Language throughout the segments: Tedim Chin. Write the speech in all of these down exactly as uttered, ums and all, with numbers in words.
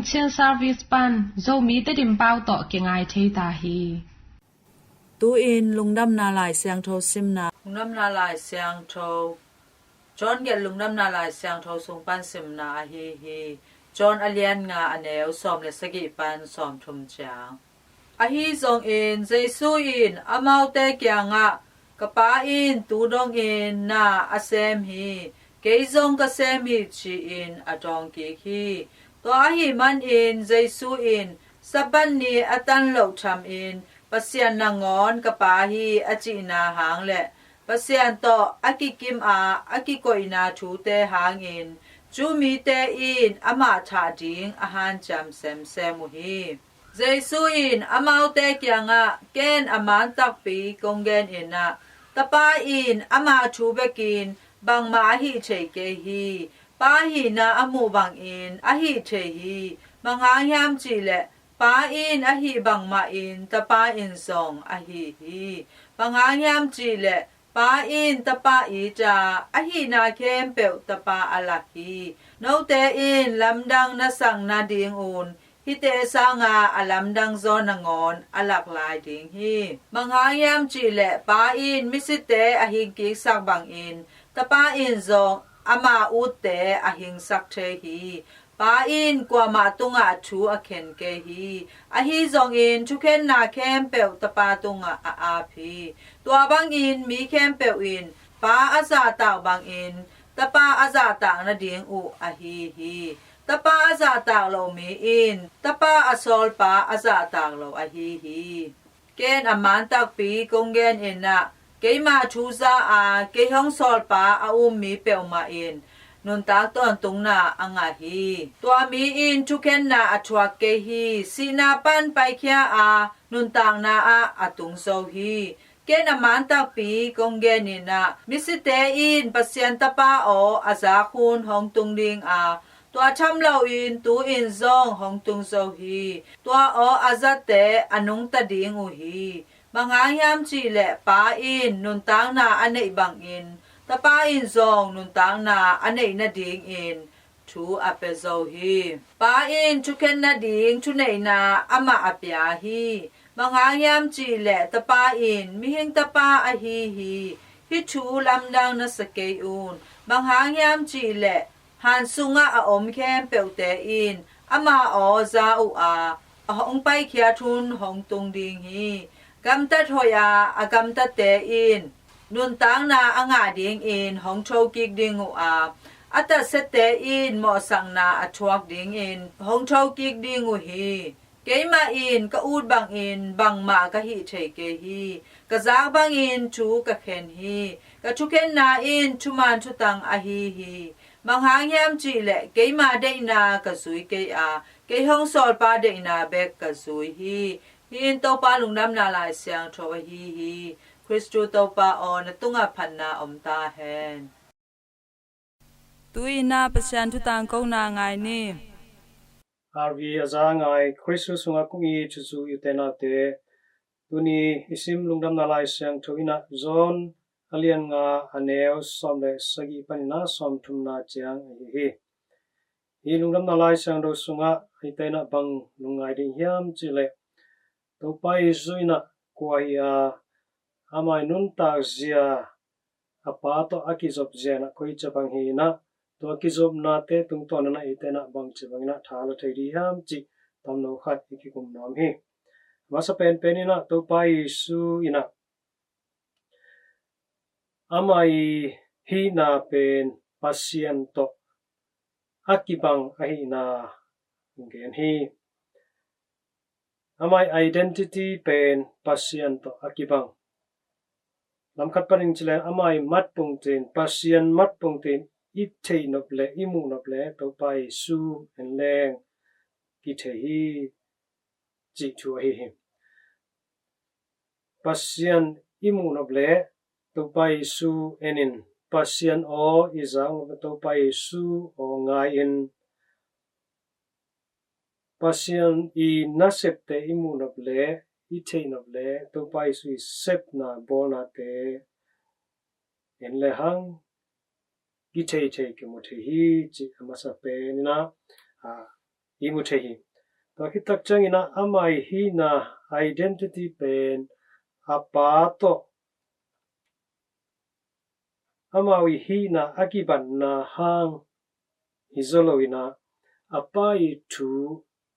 Chin Service pan Zomi Tedim pau tawh kingai thei ta hi. Tu-in Lungdamna Lai Siangtho simna. Lungdamna Lai Siangtho John gelh Lungdamna Lai Siangtho sung pan simna ahi hi. John a lian nga, a neu sawm le sagih pan sawmthum ciang. Ahi zongin Jesu in amaute kiangah, "Ka Pa in tu dongin na a sem hi, kei zong ka sem hi," ci-in a dawng kik hi. Tua ahih manin Jesu in Sabbath ni a tan loh thamin Pasian nangawn ka Pa hi a cihna hang le Pasian tawh a kikim a a kikoihna thute hangin Jew mite in amah thah ding a hanciam semsem uh hi. Jesu in amaute kiangah, "Ken a man takpi kong gen in ah, Tapa in ama thu bekin bangmah a hih thei kei hi. Pa hihna a muh bangin a hih thei hi. Bang hang hiam cihleh Pa in a hih bangmah in Tapa in zong a hi hi. Bang hang hiam cihleh Pa in Tapa it a, a hihna khempeuh Tapa a lak hi. Note in lamdang na sak nadingun hihte sanga a lamdang zaw nangawn a lak lai ding hi. Bang hang hiam cihleh Pa in misite a hingkiksak bangin Tapa in zong ama utte a hingsak thei hi. Pa in kuamah tungah thu a khen kei hi. Ahi zongin thukhenna khempeuh Tapa tungah a ap hi. Tua bangin mi khempeuh in Pa a zahtak bangin Tapa a zahtak nading uh ahi hi. Tapa a zahtak lo mi in Tapa a sawlpa a zahtak lo ahi hi. Ken a man takpi kong gen in ah, keima thu za a kei hong sawlpa a um mi peuhmah in nuntak tawntungna a ngah hi. Tua mi in thukhenna a thuak kei hi. Sihna pan paikhia a nuntakna ah a tung zo hi. Ken a man takpi kong gen in ah, misite in Pasian Tapa aw a zak hun hong tung ding a, tua tham loin tu-in zong hong tung zo hi. Tua aw a zatte a nungta ding uh hi. Bang hang hiam cihleh Pa in nuntakna a neih bangin Tapa in zong nuntakna a neih nadingin thu a pia zo hi. Pa in thukhen nading thuneihna amah a pia hi. Bang hang hiam cihleh Tapa in mihing Tapa ahi hi. Hih thu lamdang na sa kei un. Bang hang hiam cihleh han sungah a om khempeuhte in ama aw za uh a, a hong paikhiat hun hong tung ding hi. Gamtat hoih a a gamtatte in nuntakna a ngah dingin hong thokik ding uh a, a tatsiate in mawhsakna a thuak dingin hong thokik ding uh hi. Keimah in ka ut bangin bangmah ka hih thei kei hi. Ka zak bangin thu ka khen hi. Ka thukhenna in thuman thutang ahi hi. Bang hang hiam cihleh keima deihna ka zui kei a, kei hong sawlpa deihna bek ka zui hi. Hih in Topa Lungdamna Lai Siangtho ahi hi. Khristu Topa aw, na tungah phatna om ta hen. Tu-in ah Pasian thu tangkona ngai ni. R V a za ngai, Khristu sungah kong it u, u te nau te. Tuni i sim Lungdamna Lai Siangtho in ah John a lian nga, a neu sawm le sagih panin ah sawmthumna ciang ahi hi. Hih Lungdamna Lai Siangtho sungah eite in ah bang lungngai ding hiam cihleh, Topa Jesu in ah kua hi a, ama i nuntak zia, a Pa tawh a kizop zia in ah koi ci bang hi in ah, tua kizopnate tungtawn in ah eite in ah bang ci bangin ah tha la thei ding hiam cih tamno khat i kikum nuam hi. Masa penpen in ah Topa Jesu in ah ama i hihna pen Pasian tawh a kibang ahihna gen hi. Ama i identity pen Pasian tawh a kibang. Lamkhat panin ci leng ama i matpungtin, Pasian matpungtin i theih nop le i muh nop le Topa Jesu en leng kithei hi cih thu ahi hi. Pasian i muh nop le Topa Jesu en in, Pasian aw i zak nop le Topa Jesu aw ngai in, Pasian i nasepte i muh nop le i theih nop le Topa Jesu i sepna bawlnate en le hang kithei thei kimu thei hi cih a masa pen in ah, a, i mu thei hi. Tua khit tak ciangin ah ama ii hihna, identity pen a Pa tawh, ama ii hihna a kibatna hang hi zaw loin ah a Pa ii thu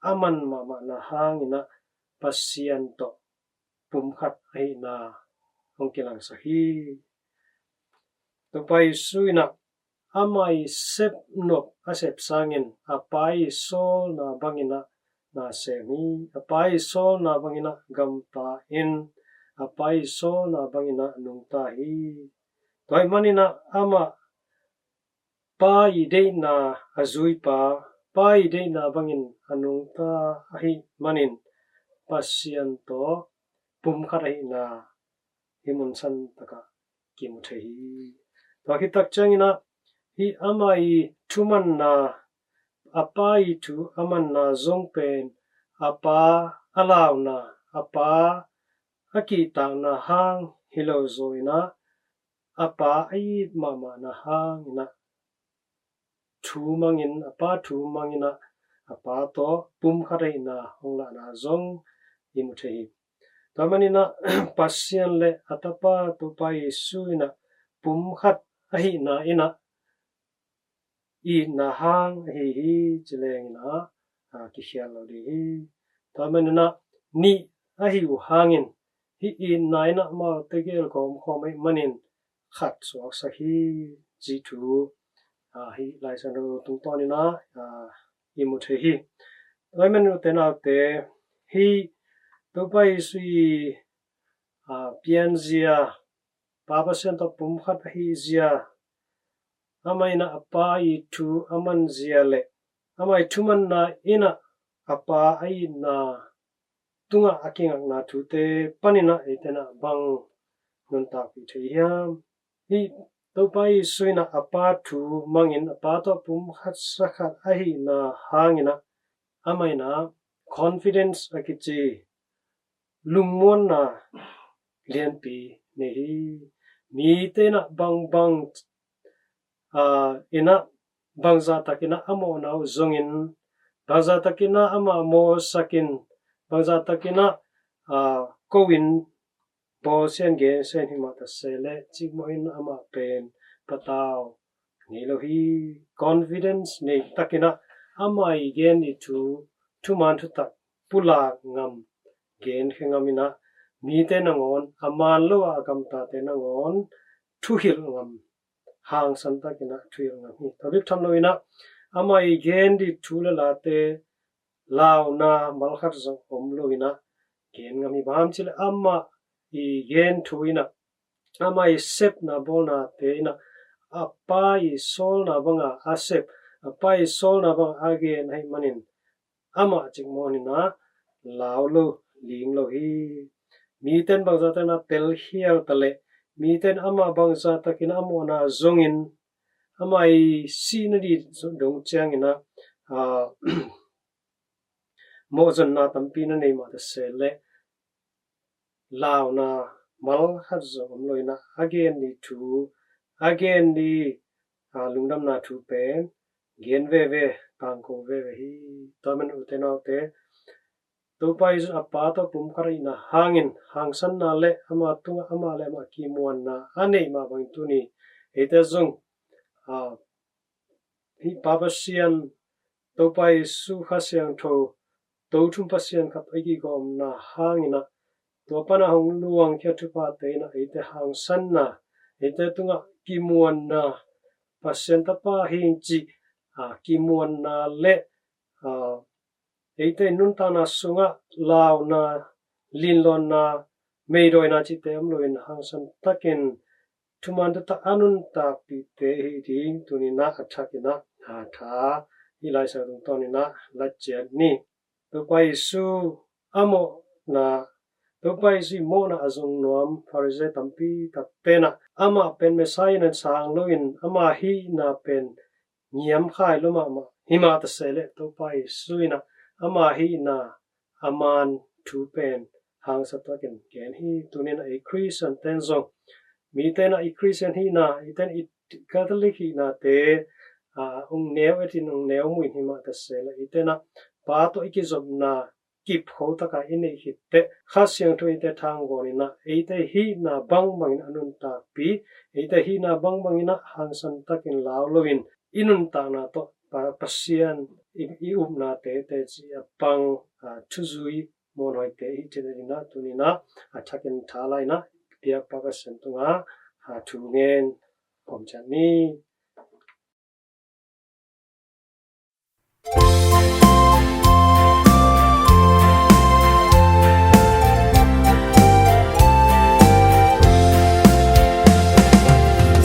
a man mahmahna hangin ah Pasian tawh pumkhat ahihna hong kilangsak hi. Topa Jesu in ah ama ii sepnop a sep sangin a Pa ii sawlna bangin ah na sem hi. A Pa ii sawlna bangin ah gamta in, a Pa ii sawlna bangin ah nungta hi. Tua ahih manin ah amah Pa ii deihna a zuipa, Pa ii deihna bangin a nungta ahih manin Pasian tawh pumkhat ahihna hih mun san takah kimu thei hi. Tua khit tak ciangin ah hih ama ii thumanna, a Pa ii thu a manna zong pen a Pa a launa, a Pa a kihtakna hang hi lo zaw in ah a Pa a it mahmahna hangin ah thu mangin, a Pa thu mangin ah a Pa tawh pumkhat ahihna hong lahna zong i mu thei hi. Tua manin ah Pasian le a Tapa Topa Jesu in ah pumkhat ahihna in ah itna hang ahi hi ci leng in ah, a, kikhial lo ding hi. Tua manin ah nih ahi uh hangin hih itna in ah amau tegel ka om khawm ahih manin khat suaksak hi cih thu, a, hih Lai Siangtho tungtawnin ah, a, i mu thei hi. Tua ahih manin ute naute, hih Topa Jesu ii, a, pianzia, Pa Pasian tawh pumkhat ahihzia, amah in ah a Pa ii thu a manzia le amah ii thumanna in ah a Pa a itna tungah a kingakna thute panin ah eite in ah bang nuntakpih thei hiam? Hih Topa Jesu in ah a Pa thu mangin a Pa tawh pumkhat sa khat ahihna hangin ah amah in ah confidence a kici lungmuanna lianpi nei hi. Mite in ah bangbang, a, in ah bangzah takin ah a mawhna uh zongin, bangzah takin ah amah mawhsakin, bangzah takin ah, a, ko-in bawlsia in gensia in himah ta se leh cikmawh in amah pen patau ngei lo hi. Confidence nei takin ah ama ii gen ding thu, thuman thutak pulak ngam, genkhia ngam in ah mite nangawn, a man lo a a gamtate nangawn thuhilh ngam, hangsan takin ah thuhilh ngam hi. Tua bek tham loin ah ama ii gen ding thu le late launa malkhat zong om loin ah gen ngam hi. Bang hang hiam cih leh ama ii gen thu in ah, ama ii sepna bawlnate in ah a Pa ii sawlna banga a sep, a Pa ii sawlna banga a gen ahih manin amah cikmawh in ah lau lo, ling lo hi. Mite in bangzah takin ah telkhial ta leh, mite in amah bangzah takin a mawhna zongin ama ii sihna ding dong ciangin ah, a, mawhzonna tampi na nei mah ta se leh, launa malkhat zong om loin ah a gen ding thu, a gen ding, a, lungdamna thu pen gen veve, tangko veve hi. Tua manin ute naute, Topa Jesu a Pa tawh pumkhat ahihna hangin hangsanna le ama tungah ama le ama kimuanna a neih mah bangin tuni eite zong, a, hih Pa Pasian, Topa Jesu Kha Siangtho, To Thum Pasian khat i kigawmna hangin ah, tua pan a hong luangkhia thuphate in ah eite hangsanna, eite tungah kimuanna, Pasian Tapa hi ing cih, a, kimuanna le, a, eite nuntakna sungah launa, linlawnna, meidawina cihte om loin hangsan takin thuman thutak a nuntakpihte hi ding tuni-in ah a thakin ah, a, tha hih Lai Siangtho tungtawnin ah la ciat ni. Topa Jesu a mawhna, Topa Jesu ii mawhna a zong nuam Pharisee tampi takte in ah amah pen Messiah in ah sang loin ama hihna pen ngiamkhai lua mahmah hi mah ta se leh, Topa Jesu in ah ama hihna, a man thu pen hangsa takin gen hi. Tuni-in ah ei Khristian ten zong, mite in ah i Khristian hihna, eite in i Catholic hihnate, a, hong neu et in, hong neu muh in hi mah ta se leh, eite in ah Pa tawh i kizopna kipkho taka i neih khit teh, Kha Siangtho in eite thanggawn in ah, eite hihna bangbangin a nuntakpih, eite hihna bangbangin ah hangsan takin lau loin i nuntakna tawh Pa, Pasian i, i upna teitei ci a pang, a, thuzui muanhuaite i hi cih in ah, tuni in ah a thakin tha lai in ah, biakpa Pasian tungah, a, thu ngen om ciat ni.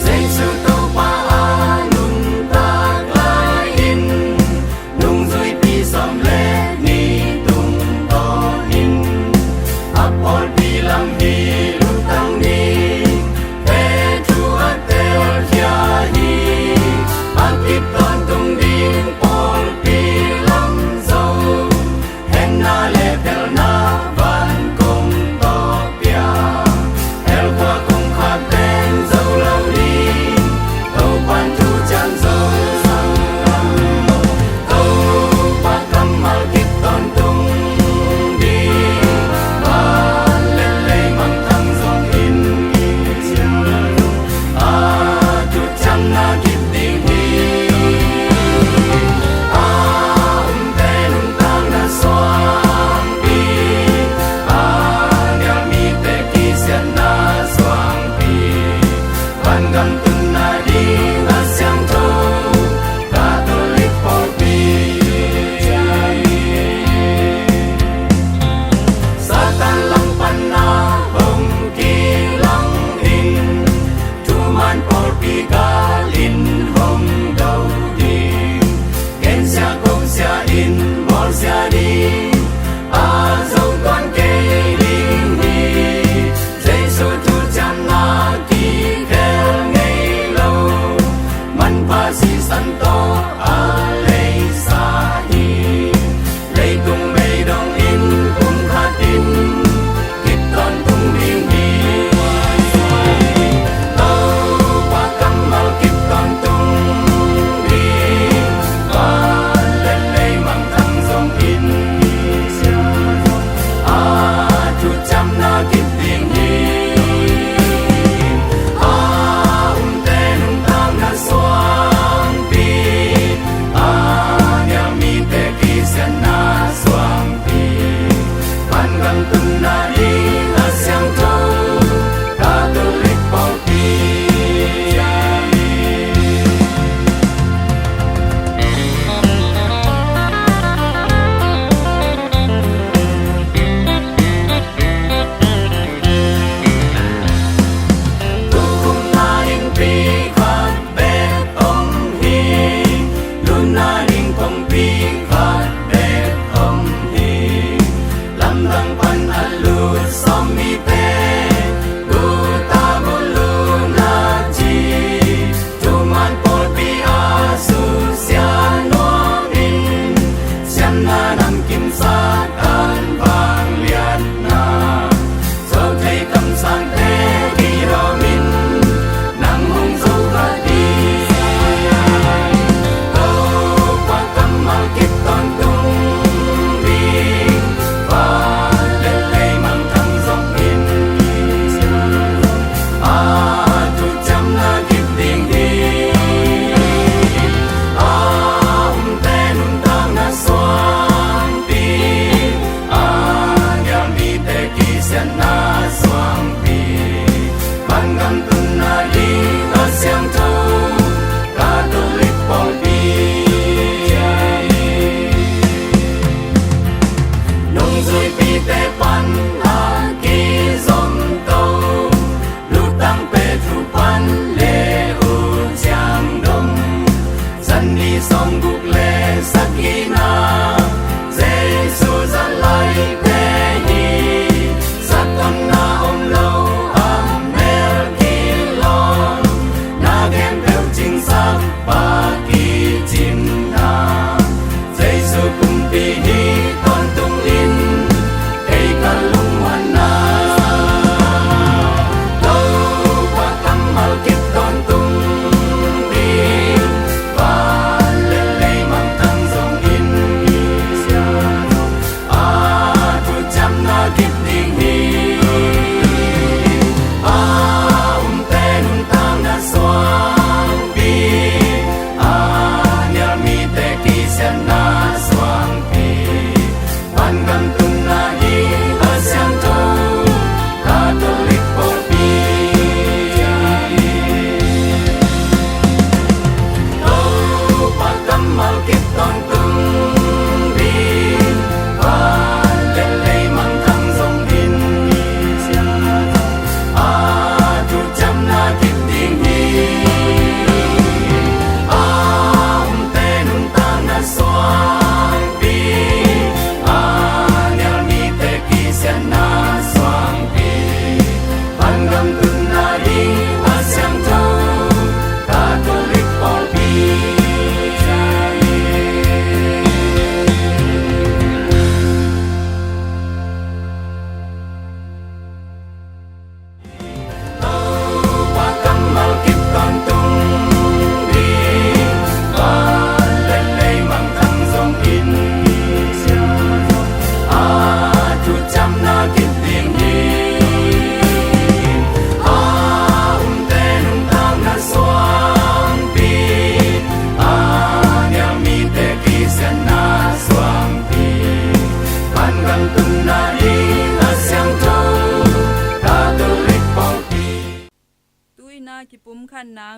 Jesu Topa a nuntak lai-in, nungzuipi sawm le nih tungtawnin, a pawlpi lam hi lutang ni. Petru a telkhia hi, a kip tawntung ding pawlpi lam zo. Henna le phelna van kong tawh pia, hell khua kongkhak pen zo lo ding. Topa'n thu ciang zo sang lam lo, Topa kammal kip tawntung ding. Van le lei mangthang zongin, a thuciamna kip ding hi. A umte nuntakna suangpi, a nial mite kisiatna suangpi, vangam tunna ding a siangtho Catholic pawlpi. Satan langpanna hong kilangin, thuman pawlpi galin hong do ding. Gensia kosia in bawlsia ding, a zo tuan kei ding hi. Jesu thuciamna kikhel ngei lo,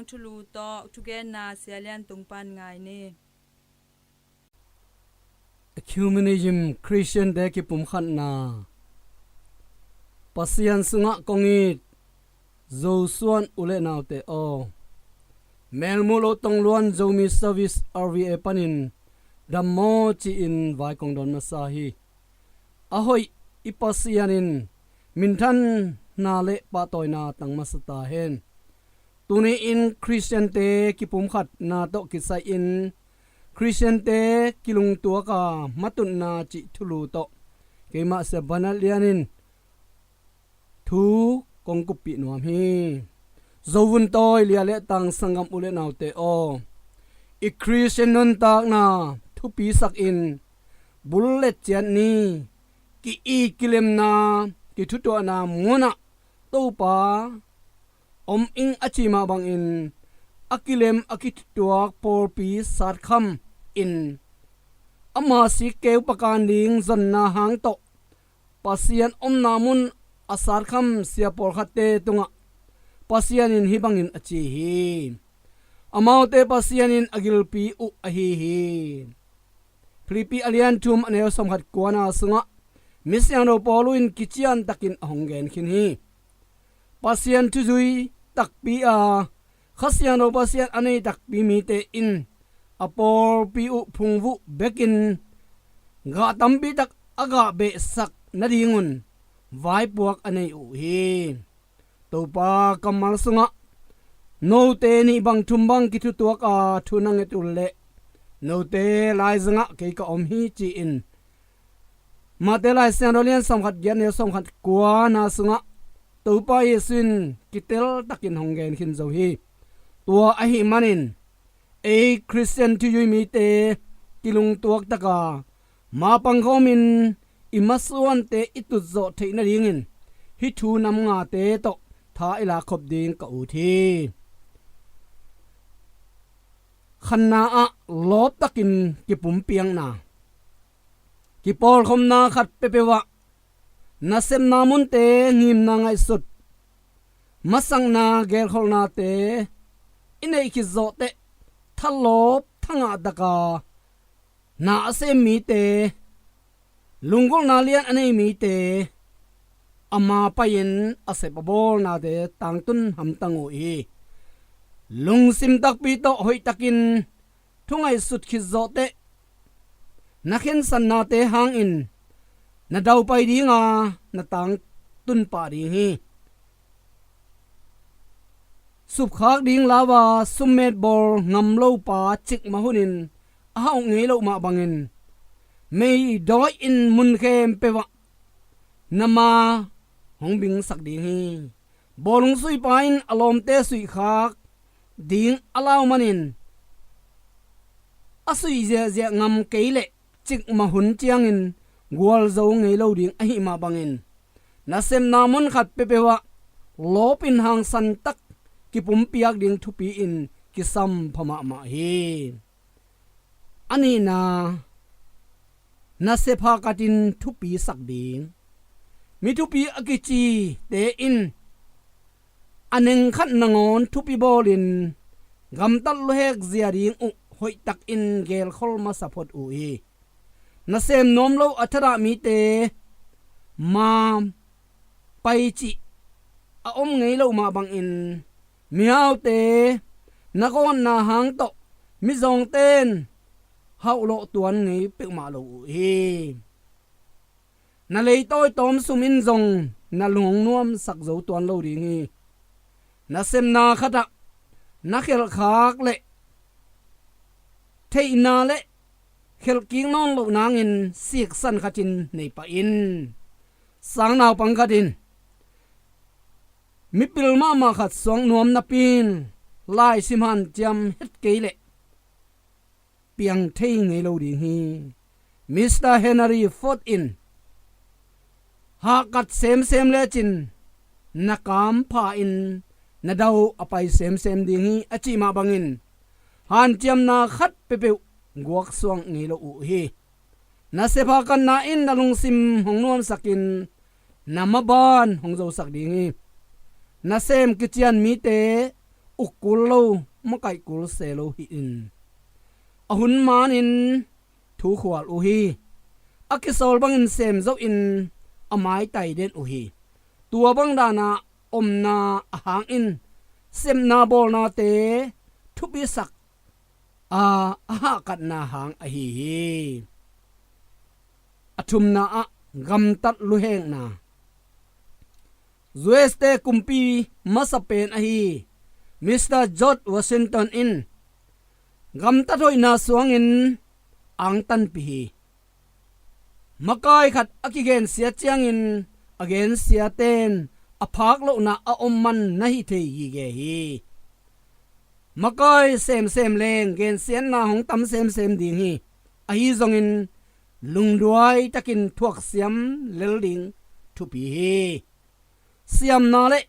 Thulu tawh thugenna Sia Lian Tung pan ngai ni. Ecumenism, Khristiante kipumkhatna. Pasian sungah kong it Zosuan u le naute aw, Melmuh Lo Tongluan Zomi Service R V A panin dammaw ci-in vai kong dawn masa hi. A hoih i Pasian in minthanna le pahtawina tang masa ta hen. Tuni-in Khristiante kipumkhatna tawh kisai-in Khristiante kilungtuaka matutna cih thulu tawh keimah Sia Banat Lian in thu kong kuppih nuam hi. Zovun tawi lia le tang sanggam u le naute aw, i Khristian nuntakna thupisakin bullet ciat ni, ki-it kilemna, kithutuahna munah Topa om ing a ci mah bangin a kilem a kithutuak pawlpi satkham in ama sikkeu pakan ding zonna hang tawh Pasian omna mun a satkham sia pawlkhatte tungah Pasian in hih bangin a ci hi. Amaute Pasian in a gilpi uh ahi hi. Philippi a lian thum a neu sawmkhat kuana sungah misiangtho Paulu in kiciantakin a hong gen khin hi. Pasian thuzui takpi a, Kha Siangtho Pasian a nei takpi mite in a pawlpi uh phungvuh bekin gah tampi tak a gah behsak nadingun vaipuak a nei uh hi. Topa kammal sungah note nih bang thum bang kithutuak a thu na nget uh leh note laizangah kei ka om hi ci-in Mate Lai Siangtho lian sawmkhat giat neu sawmkhat kuana sungah Topa Jesu in kitel takin hong gen khin zo hi. Tua ahih manin ei Khristian thuzui mite kilungtuak taka ma pangkhawmin i masuante i tutzawh theih nadingin hih thu nam ngate tawh tha i lak khop ding ka ut hi. Khanna ah lawptakin kipumpiakna. Kipawlkhopna khat peuhpeuh ah nasepna munte ngimna ngaihsut, masakna gelkholhnate i neih khit zawh teh thalawp thangah taka na a sem mite, lunggulhna lian a nei mite ama pai-in a sep a bawlnate tangtun hamtang uh hi. Lungsim takpi tawh hoihtakin thu ngaihsut khit zawh teh na khensatnate hangin na daupai dinga na tangtun pah ding hi. Supkhak ding lauva summet bawl ngam lopa cikmah hunin a hauh ngei loh mah bangin meidawi in mun khempeuh ah na ma hong bingsak ding hi. Bawlung suipa in a lawmte suihkhak ding a lau manin a suih ziahziah ngam kei leh cikmah hun ciangin gualzo ngei lo ding ahih mah bangin nasepna mun khat peuhpeuh ah lawpin hangsan tak kipumpiak ding thupi in kisam pha mahmah hi. A nihna, nasep hahkatin thupi sak ding. Mi thupi a kicite in a neng khat nangawn thupi bawlin gamtat luhek zia ding uh hoihtakin gelkhol masa phot uh hi. Nasem nuam lo a thadah mite ma pai cih a om ngei loh mah bangin mihaute na gawtna hang tawh mizawngte in hauhlawh tuan ngei peuhmah lo uh hi. Na leitawi tawm sum in zong na lung nuamsak zo tuan lo ding hi. Nasepna khatah na khelhkhak le theihna le khelhkik nawn loh nangin siksan khatin nei pah in. Sangnaupang khatin mipil mahmah khat suak nuam napi in laisim hanciam het kei leh piang thei ngei lo ding hi. Mister Henry Ford in hahkat semsem lecin na kam pha in na dau a pai semsem ding hi a cih mah bangin hanciamna khat peuhpeuh guaksuak ngei lo uh hi. Nasep hahkatna in na lungsim hong nuamsakin na maban hong zosak ding hi. Nasem kician mite uk kul lo, makaih kul se lo hi in, a hun manin thu khual uh hi. A kisawl bangin sem zo in a maitai den uh hi. Tua bang dana omna a hangin sepna bawlnate thupisak a, a hahkatna hang ahi hi. A thumna ah gamtat luhekna. U S te kumpi masa pen ahi Mister George Washington in gamtat hoihna suangin angtanpih hi. Makai khat a kigensia ciangin a gensiaten a phak lohna a om man na hi thei gige hi. Makai semsem leng gensiatna hong tam semsem ding hi. Ahi zongin lungduai takin thuaksiam lel ding thupi hi. Siamna le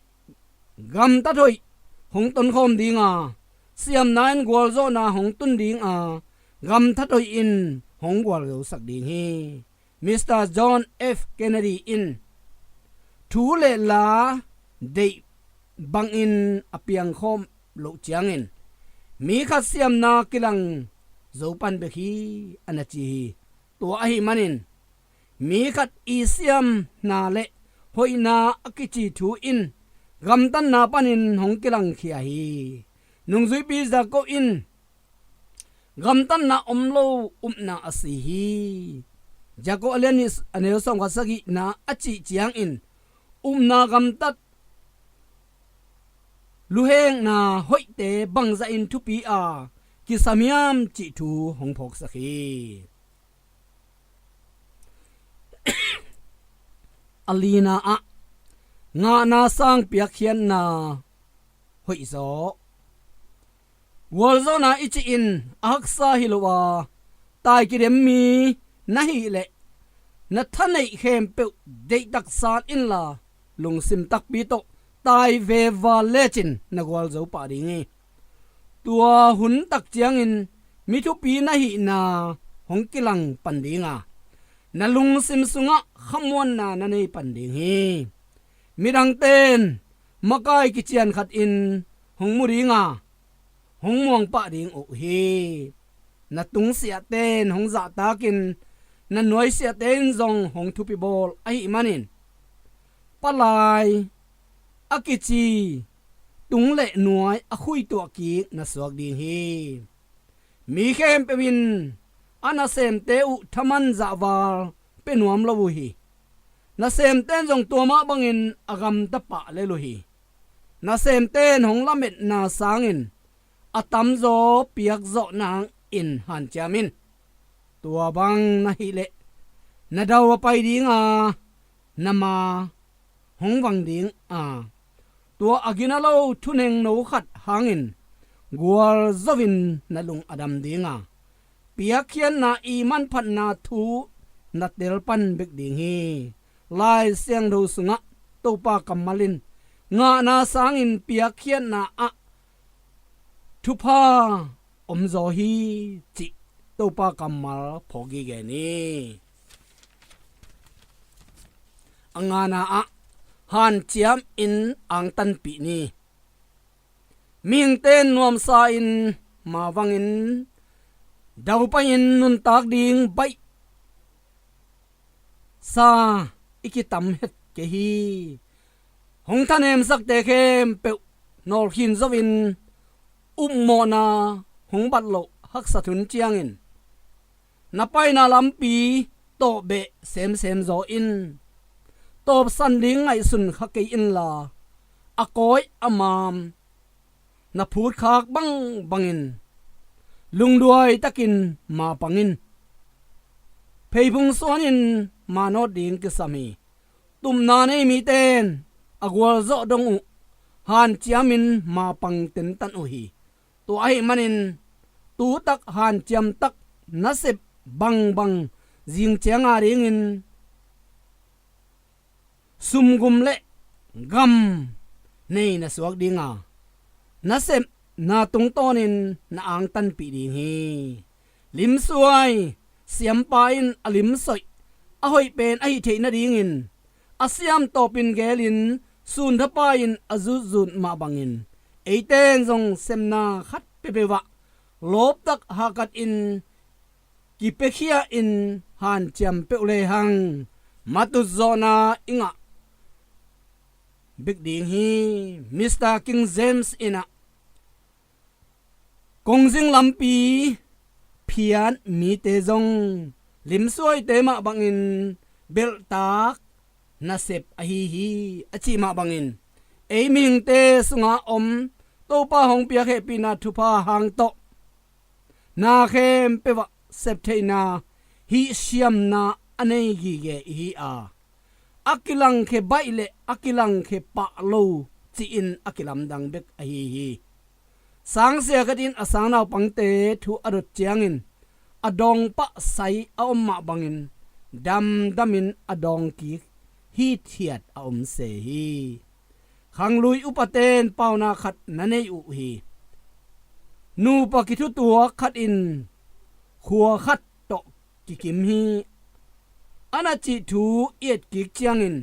gamtat hoih hong tonkhawm dinga, siamna in gualzawhna hong tun dinga, gamtat hoih in hong gualzosak ding hi. Mister John F Kennedy in thu le la deih bangin a piangkhawm loh ciangin mi khat siamna kilang zo pan bek hi a na ci hi. Tua ahi manin mi khat i siamna le hoihna a kici thu in gamtatna panin hong kilangkhia hi. Nungzuipi Jacob in gamtatna om lo upna a si hi. Jacob a lian nih a neu sawmkhat sagihna a cih ciangin upna gamtat luhekna hoihte bangzahin thupi a kisam hiam cih thu hong phawksak hi. A lina ah ngahna sang piakkhiatna hoihzaw. Gualzawhna i cih in a haksa hi lo a, tai kidem mi na hih leh na thaneih khempeuh deihtak san inla lungsim takpi tawh tai veva lecin na gualzo pah ding hi. Tua hun tak ciangin mi thupi na hihna hong kilang pan dinga, na lungsim sungah khamuanna na nei pan ding hi. Midangten makai kician khatin hong mu dinga, hong muang pah ding uh hi. Na tungsiahten hong zahtakin na nuaisiahte in zong hong thupi bawl ahih manin palai a kici tung le nuai a khuituah kik na suak ding hi. Mi khempeuh in a nasemte uh thaman zahval pia nuam lo uh hi. Nasemte in zong tua mah bangin a gamta pah lel uh hi. Nasemte in hong lametna sangin a tamzaw piakzawh nangin hanciam in. Tua bang na hih leh na dau a pai dinga, na ma hong vang dinga, tua a gina lo thunengno khat hangin gualzo in na lung a dam dinga, piakkhiatna i manphatna thu na tel pan bek ding hi. Lai Siangtho sungah Topa kammal in ngahna sangin piakkhiatna ah thupha omzaw hi cih Topa kammal phawk gige ni. A ngana ah hanciam in angtanpih ni. Mihingte in nuamsa in mavangin daupai in nuntak ding baih sa i kitam het kei hi. Hong thanemsakte khempeuh nawlkhin zoin upmawhna hong bat loh haksat hun ciangin na paina lampi tawhbeh semsem zaw in. Tawpsan ding ngaihsun kha kei inla, a kawi a maam na phutkhak bangbangin lungduai takin mapang in. Pheiphung suanin manawt ding kisam hi. Tupna nei mite in a gualzawh dong uh hanciamin mapang tentan uh hi. Tua ahih manin tutak hanciam tak nasep bangbang zingcianga dingin sumgum le gam nei na suak dinga, nasepna tungtawnin na angtanpih ding hi. Limsuai siampa in a limsoih a hoih pen ahi theih nadingin a siam tawpin gelin sunthapai in a zutzut mah bangin eite in zong sepna khat peuhpeuh ah lawptak hahkat in kipiakhia in hanciam peuh lehang matutzawhna i ngah bek ding hi. Mister King James in ah kongzing lampi phiat mite zong limsuaite mah bangin belhtak nasep ahi hi, a cih mah bangin ei mihingte sunga om Topa hong piak hehpihna thupha hang tawh na khempeuh ah septheihna hihsiamna a nei gige ihi a, a kilangkhe baih le a kilangkhe pah lo ci-in a kilamdang bek ahi hi. Sangsia khat in a sangnaupangte thu a dot ciangin a dawngpah sai a om mah bangin damdamin a dawngkik hithiat a om se hi. Khanglui upate in pauna khat na nei uh hi. Nupa kithutuak khat in khua khat tawh kikim hi. A na cih thu i etkik ciangin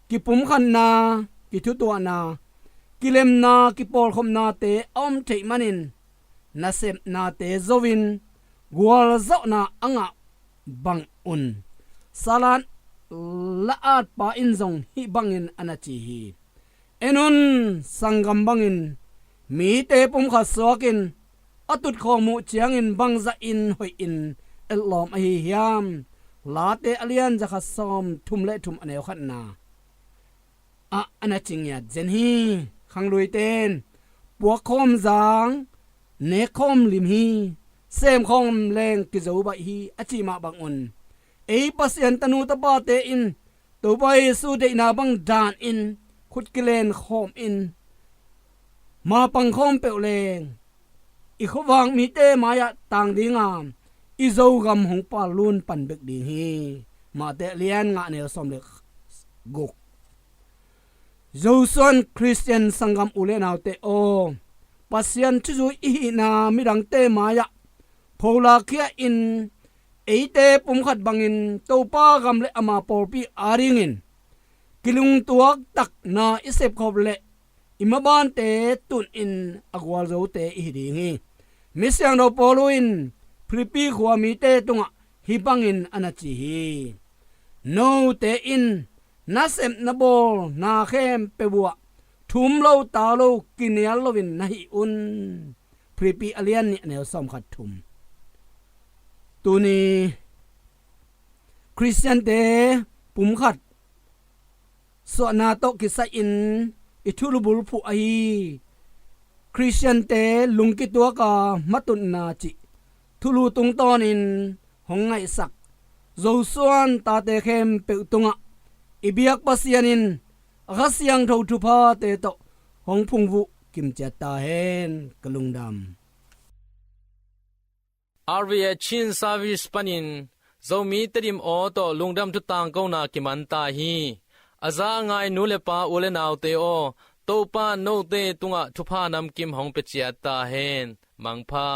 kipumkhatna, kithutuahna, kilemna, kipawlkhopnate a om theih manin nasepnate zo-in gualzawhna a ngah bang un. Salat la-atpa in zong hih bangin a na ci hi. En un, sanggam bangin mite pumkhat suakin a tutkhawm uh ciangin bangzahin hoihin etlawm ahi hiam? Late a lian zakhat sawm thum le thum a neu khatna ah a na ci ngiat zen hi. Khangluite in puakkhawm zang, nekkhawm lim hi. Semkhawm leng kizo baih hi, a cih mah bang un ei Pasian tanu tapate in Topa Jesu deihna bang danin khut kilenkhawm in mapangkhawm peuh leng i khuavak mite mai-ah tang dinga i Zogam hong pallun pan bek ding hi. Mate lian nga neu sawm le guk. Zosuan Khristian sanggam u le naute aw, Pasian thuzui i hihna midangte mai-ah pholakkhia in eite pumkhat bangin Topa gam le ama pawlpi adingin kilungtuak takna i sepkhop leh i mabante tunin a gualzote i hi ding hi. Misiangtho Paulu in Philippi khua mite tungah hih bangin a na ci hi. Note in nasepna bawl na khempeuh uh ah thum lo ta lo kinial loin na hih un. Philippi a lian nih a neu sawm khat thum. Tuni Khristiante pumkhat suahna tawh kisai-in i thulu bulphuh ahi Khristiante lungkituaka matutna cih thulu tungtawnin hong ngaihsak Zosuan tate khempeuh tungah i biak Pasian in a Kha Siangtho thuphate tawh hong phungvuh kimciat ta hen. Ka lungdam. R V A Chin Service panin Zomi Tedim aw tawh lungdam thu tangkona kiman ta hi. A za a ngai nu le pa u le naute aw, Topa note tungah thupha namkim hong pia ciat ta hen. Mangpha.